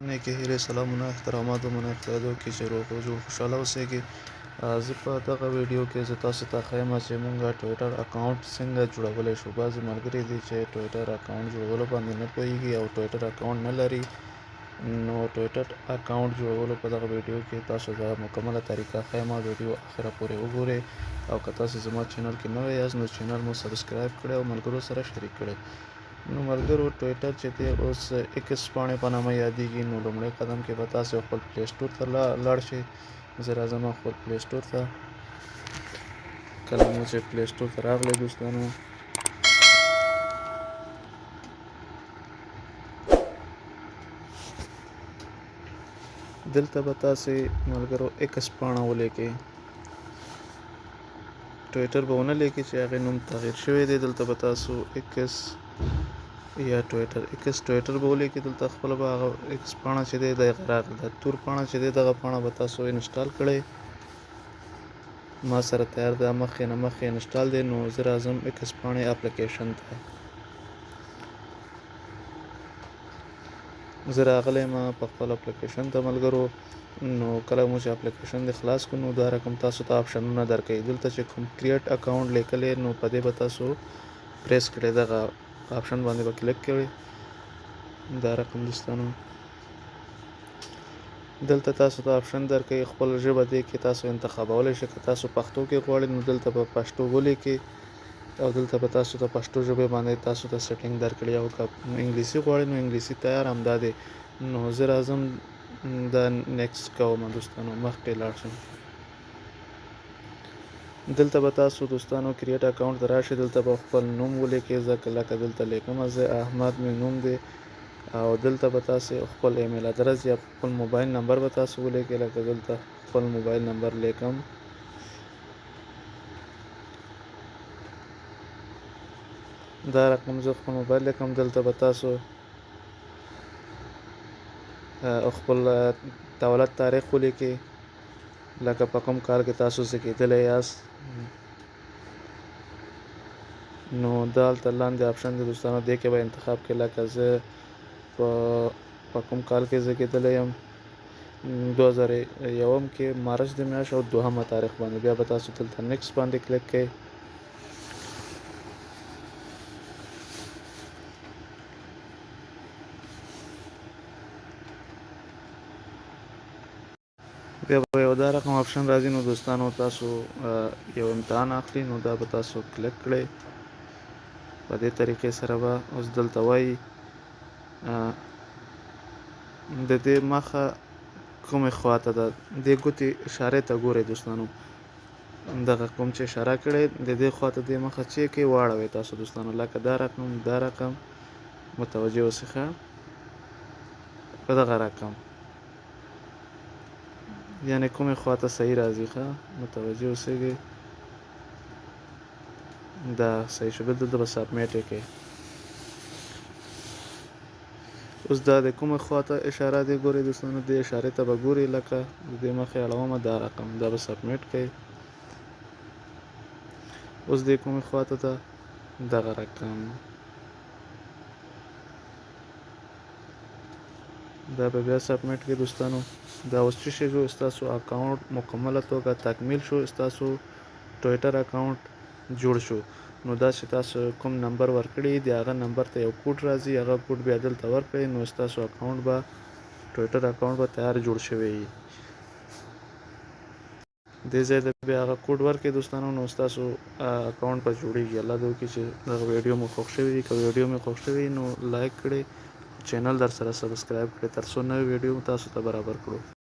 نیکې هیلې، سلامونه، احترامات ومنئ. خدای دې وکړي چې روغ او جوړ، خوشحاله اوسېږئ. زه په دغه ویډیو کې زه تاسو ته ښیم چې مونږ ټویټر اکاونټ څنګه جوړولی شو. بعضې ملګري دي چې ټویټر اکاونټ جوړولو باندې نه پوهیږي او ټویټر اکاونټ نه لري. نو ټویټر اکاونټ جوړولو په دغه ویډیو کې تاسو ته مکمله طریقه ښیم. ویډیو اخره پورې وګورئ او که تاسو زما چینل کې نوی یاست، نو چینل مو سبسکرایب کړئ او ملګرو سره شریک کړئ. نو ملګرو، ټویټر چې دی اوس ایکس پاڼې په نامه یادېږي. نو لومړی قدم کې به تاسو خپل پلی سټور ته لاړ شئ. زه راځم خپل پلی سټور ته. کله مو چې پلی سټور ته راغلی دوستانو، دلته به تاسو ملګرو ایکس پاڼه ولیکئ. ټویټر به ونه لیکئ چې هغې نوم تغییر شوی دی. دلته به تاسو ایکس یا ټویټر، ایکس ټویټر به ولیکئ. دلته خپله به هغه ایکس پاڼه چې دی دغه راغله. دا تور پاڼه چې دی، دغه پاڼه به تاسو انسټال کړئ. ما سره تیار ده، مخکې نه مخکې انسټال دی. نو زه راځم ایکس پاڼې اپلیکیشن ته. زه راغلی یم په خپل اپلیکیشن ته ملګرو. نو کله مو چې اپلیکیشن دی خلاص کړو، نو دا رقم تاسو ته آپشنونه درکوي. دلته چې کوم کریټ اکاونټ لیکلی، نو په دې به تاسو پریس کړئ، دغه آپشن باندې به کلیک کړئ. دا رقم دوستانو، دلته تاسو ته آپشن درکوي، خپل ژبه دې کې تاسو انتخابولی شئ. که تاسو پښتو کې غواړئ، نو دلته به پښتو ولیکئ او دلته به تاسو ته پښتو ژبې باندې تاسو ته سیټینګ درکړي، او که انګلیسي غواړئ، نو انګلیسي تیار همدا دی. نو زه راځم دا نیکسټ کوم دوستانو، مخکې لاړ شم. دلته به تاسو دوستانو کریټ اکاونټ ته راشئ. دلته به خپل نوم ولیکئ. زه لکه دلته لیکم، زه احمد مې نوم دی، او دلته به تاسو خپل ایمیل ادرس یا خپل موبایل نمبر به تاسو ولیکئ. لکه دلته خپل موبایل نمبر لیکم. دا رقم زه خپل موبایل لیکم. دلته به تاسو خپل تولد تاریخ ولیکئ، لکه په کوم کال کې تاسو زیږېدلی یاست. نو دا هلته لاندې آپشن دی دوستانو، دې کې به انتخاب کړئ. لکه زه په کوم کال کې زیږېدلی یم، 2001 کې مارچ د میاشت او دوهمه تاریخ باندې. بیا به تاسو دلته نیکسټ باندې کلیک کړئ. بیا به یو دا رقم آپشن راځي. نو دوستانو، تاسو یو امتحان اخلي، نو دا به تاسو کلیک کړئ. په دې طریقې سره به اوس دلته وایي د دې مخه کومې خواته ده. دې ګوتې اشارې ته ګورئ دوستانو، دغه کوم چې اشاره کړې د دې خواته دې مخه چې کې واړوئ تاسو دوستانو. لکه دا رقم، دا رقم، متوجه اوسئ ښه، په دغه رقم، یعنی کومې خواته صحیح راځي. ښه، متوجه اوسئ. دا صحیح شو. بل دلته به سبمیټ یې کړئ. اوس دا د کومې خواته اشاره دی، ګورئ دوستانو، دې اشارې ته به ګورئ. لکه د دې مخې اړومه دا رقم، دا به سبمیټ کړئ. اوس دې کومې خواته ده؟ دغه رقم، دا به بیا سبمیټ کړئ دوستانو. دا اوس څه شی شو؟ ستاسو اکاونټ مکمله توګه تکمیل شو، ستاسو ټویټر اکاونټ جوړ شو. نو دا چې تاسو کوم نمبر ورکړي د هغه نمبر ته یو کوډ راځي، هغه کوډ بیا دلته ورکړئ، نو ستاسو اکاونټ به، ټویټر اکاونټ به تیار جوړ شوی وي. دې ځای ته بیا هغه کوډ ورکړئ دوستانو، نو ستاسو اکاونټ به جوړیږي. الله دې وکړي چې دغه ویډیو مو خوښ شوي. که ویډیو مې خوښ شوي، نو لایک کړئ، چینل در سره سبسکرایب کړئ، ترڅو نوې ویډیو تاسو ته برابر کړو.